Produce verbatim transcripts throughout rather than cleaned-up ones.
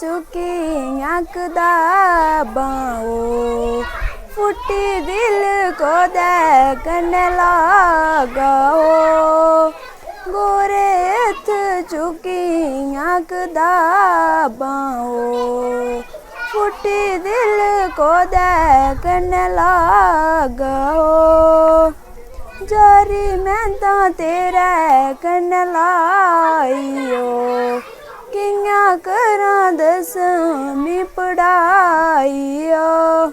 चुकियां कताबां ओ, फुट्टी दिल कोदै कन्नै लागा ओ। गोरे हत्थ चुकियां कताबां ओ, फुट्टी दिल कोदै कन्नै लागा ओ। जारी में तां तेरे कन्नै लाई ओ, कि'यां करां दसमीं पढ़ाई ओ।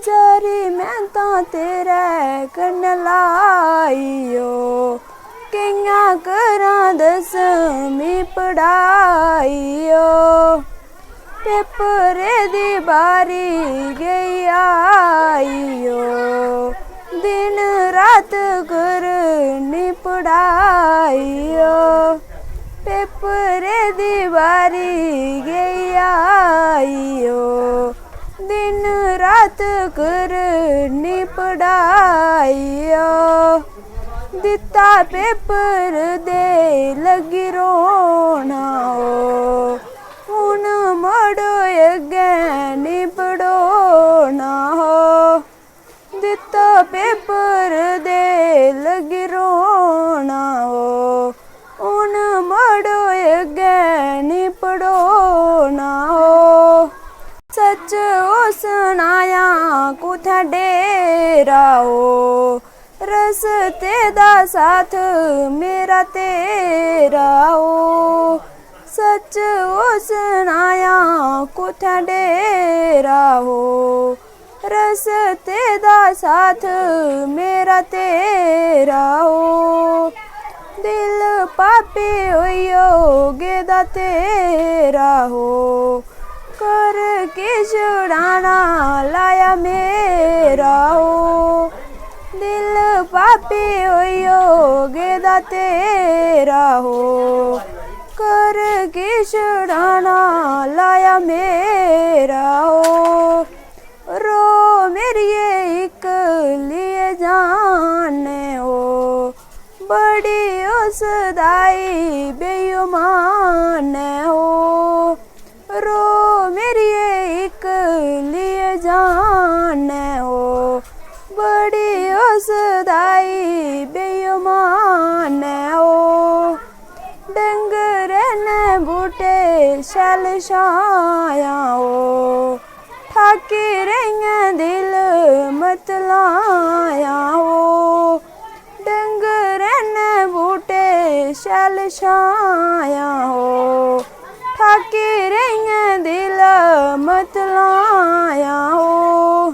जारी में तां तेरे कन्नै लाई ओ, कि'यां करां दसमीं पढ़ाई ओ। पेपरे दी बारी गई आई ओ, दिन रात करनी पढ़ाई ओ। पेपरे दी बारी गई आई ओ, दिन रात करनी पढ़ाई ओ। दित्ता पेपर दे लगी रोना ओ, हुन मड़ो अग्गें निं पढ़ोना ओ। दित्ता पेपर दे लगी रोना ओ, हुन मड़ो अग्गें निं पढ़ोना ओ। सच्च ओ सनाया कुत्थै डेरा ओ, रस्ते दा साथ मेरा तेरा ओ। सच्च ओ सनाया कुत्थै डेरा ओ, रस्ते दा साथ मेरा तेरा ओ। दिल पापी होइयो गेदा तेरा ओ, कर की छुड़ाना लाया मेरा ओ। दिल पापी होइयो गेदा तेरा ओ, कर की छुड़ाना लाया मेरा ओ। रो मेरिये इक लिए जान ओ, बड़ी ओ सदाई बेईमान ओ। रो मेरिये इक लिए जान ओ, बड़ी ओ सदाई बेईमान ओ। डंगर न बूटे शैल छाया ओ, ठाकी रहियां दिल मतलाया ओ। डंगर न बूटे शैल छाया ओ, ठाकी रहियां दिल मतलाया ओ।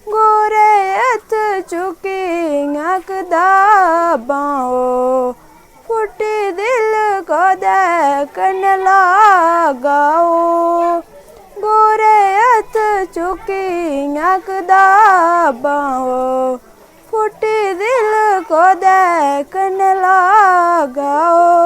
गोरे हत्थ चुकियां कताबां ओ, फुट्टी दिल कोदै कन्नै लागा ओ। गोरे हत्थ चुकियां कताबां ओ, फुट्टी दिल कोदै कन्नै लागा ओ।